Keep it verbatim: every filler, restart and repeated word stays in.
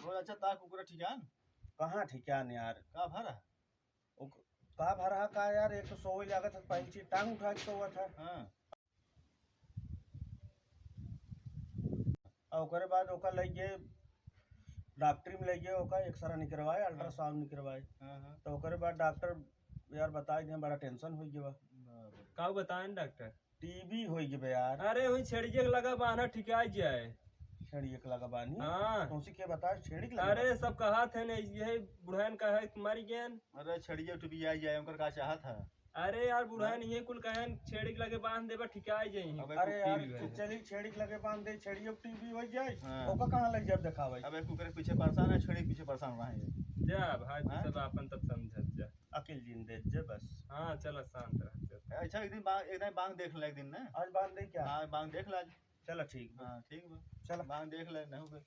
रोज अच्छा ताक ओकरा ठिकान? कहाँ ठिकान यार? का भरा? ओ, का भरा का यार, एक तो सोवे लागत है, पहली चीज टांग उठा के सोवत है। हाँ। और ओकरे बाद ओका लइके डॉक्टरी में लइके ओका एक्सरे निकरवाए, अल्ट्रासाउंड निकरवाए। हाँ, हाँ। तो ओकरे बाद डॉक्टर यार बताए दिए, बड़ा टेंशन हो गया बा। बाप रे। का बताएं डॉक्टर? टीबी हो गया बा यार। अरे वही छेड़िए के लगा बान्हा ठिकाई जाए। छेड़िए के लगा बानी? हाँ। तुमसे के बताए छेड़ी के लगा अरे बानी? सब कहा थे नहीं, यही बुढ़ान कहा कि मर गए। अरे छेड़िए टूबी आ जाए, उनकर का चाहत है? अरे यार, बुढ़ान हाँ? ये कुल कहन छेड़ी के लगे बांध देबा, ठिकाई जाई। अबे अरे कुत्ती यार, भी है। चली छेड़ी के लगे बांध दे, छेड़ी अब टीबी हो जाए, हाँ। ओका कहाँ लग जाए देखावे? अबे कुकरे पीछे परेशान है, छेड़ी के पीछे परेशान रहे हैं। जा भाई, तू हाँ? सब आपन तब समझत जा। अकिल जिन दे जे बस। हाँ, चला शांत रह, चल। अच्छा, एक दिन बांग, एक दिन बांग देख ले, एक दिन ना। आज बांध दे क्या? हाँ, बांग देख ले आज। चला ठीक बा। हाँ, ठीक बा। चला। बांग देख ले, नहीं हो गए।